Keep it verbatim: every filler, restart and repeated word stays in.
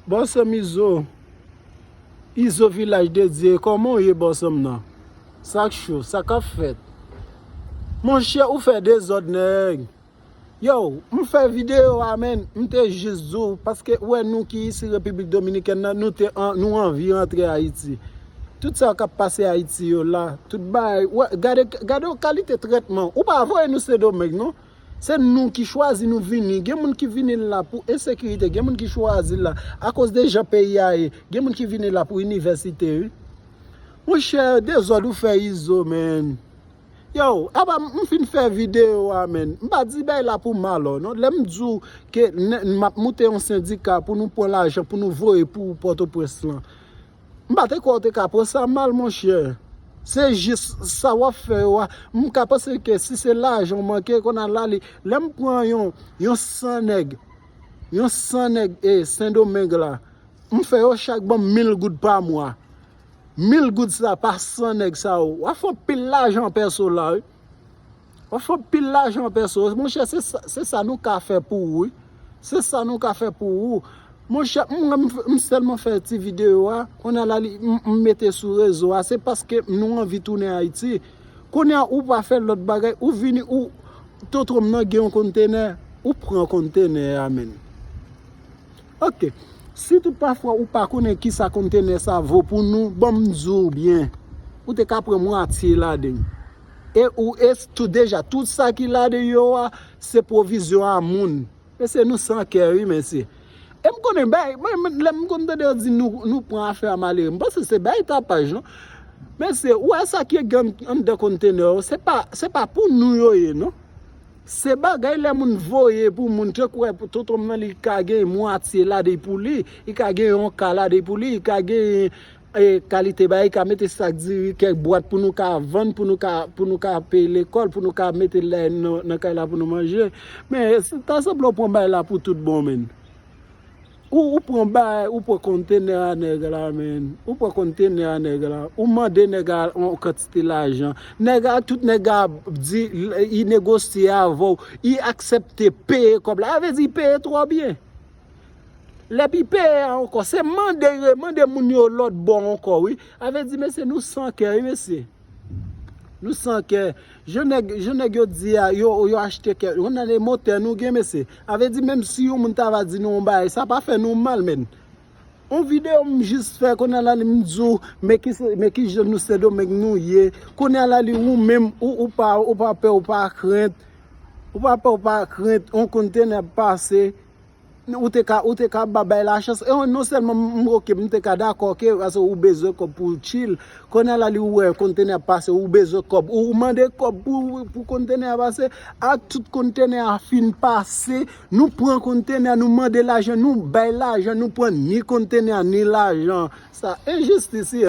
Bòsòm Izo, Izo Vilaj Dedye, kòman w ye bòsòm nan? Sa k cho, sa k ap fèt? Monchè, ou fè dezòd, nèg. Yo, m fè videyo a, menn, m te jis di w, paske ou wè nou ki isi Repiblik Dominikèn nan, nou te an, nou anvi rantre Ayiti. Tout sa k ap pase Ayiti yo la, tout bagay, wè, gade, gade yon kalite trètman. Ou pa voye nou Sendomeng, non. Se nou ki chwazi nou vini. Gen moun ki vini la pou ensekirite, gen moun ki chwazi la akoz de jan peyi a ye, gen moun ki vini la pou inivèsite, wi. Monchè, dezòd ou fè Izo, menn. Yo, apa m fin fè videyo a, menn. M pa di bagay la pou mal, non. Lè m di w ke n- m ap moute yon sendika pou nou pran lajan, pou nou voye pou Pòtoprens lan. M pa te kwè w te ka pran sa mal, monchè. Se jis sa w ap fè yo a. M ka panse ke si se lajan w manke, konn al ale. Lè m pran yon, yon san nèg, yon san nèg e Sendomeng la, m fè yo chak ban m mil goud pa mwa. Mil goud sa pa san nèg sa yo. W ap fè anpil lajan pèso la, wi. W ap fè anpil lajan pèso. Monchè, se sa, se sa nou ka fè pou ou, wi. Se sa nou ka fè pou ou. Monchè, m, m, m sèlman fè ti videyo a. Kounye a la, li, m, m mete sou rezo a. Se paske nou anvi tounen Ayiti. Kounye a, ou pa fè lòt bagay. Ou vini, ou, totwom nan gen yon kontenè. Ou pran kontenè a, menn. Ok. Si tout pafwa ou pa konnen kisa kontenè sa vo pou nou, ban m di w byen. Ou te ka pran mwatye ladan l. E ou, e tou deja, tout sa ki ladan yo a, se pwovizyon a moun. Mesye, nou san kè, wi, mesye. E m konnen, bay, mwen, mwen, lè m konn tande yo di nou, nou pran afè a malere. M panse se bay tapaj, non. Mesye, ou wè sa ki gen anndan kontenè yo, se pa, se pa pou nou yo ye, non. Se bagay lè moun voye pou moun, te kwè pou tonton nan li ka gen mwatye ladan pou li, li ka gen yon ka ladan pou li, li ka gen e, kalite bagay, li ka mete sak diri, kèk bwat pou nou ka vann, pou nou ka, pou nou ka peye lekòl, pou nou ka mete lè nan, nan kay la pou nou manje. Men, se ta sanble w pran bagay la pou tout bon, menn. Ou, ou pran bagay, ou pran kontenè a nèg la, menn. Ou pran kontenè a nèg la. Ou mande nèg la yon kantite lajan. Nèg la, tout nèg la di, li negosye avè w. Li aksepte peye kòb la. Sa vle di, li peye twò byen. Lè li peye a ankò, se mande, remande moun yo lòt bò ankò, wi. Sa vle di, mesye, nou san kè, wi, mesye. Nou san kè. Jan nèg, jan nèg yo di a, yo, yo achte kè. Yon ane motè nou gen, mesye. Sa vle di, menm si yon moun ta va di nou yon bagay, sa pa fè nou mal, menn. Yon videyo m jis fè, kounye a la, m di w, men ki, men ki jan nou Sendomeng nou ye. Kounye a la, li ou menm, ou, ou pa, ou pa pè, ou pa krent. Ou pa pè, ou pa krent, yon kontenè ap pase. Ou te ka, ou te ka ba bay lachans. E non sèlman m, m, ok, m te ka dakò ke, paske ou bezwen kòb pou w chill. Kounye a la, li ou wè kontenè ap pase, ou bezwen kòb. Ou mande kòb pou, pou kontenè a pase. Ak tout kontenè a fin pase, nou pran kontenè a, nou mande lajan, nou bay lajan, nou pran ni kontenè a, ni lajan. Sa enjistis, wi.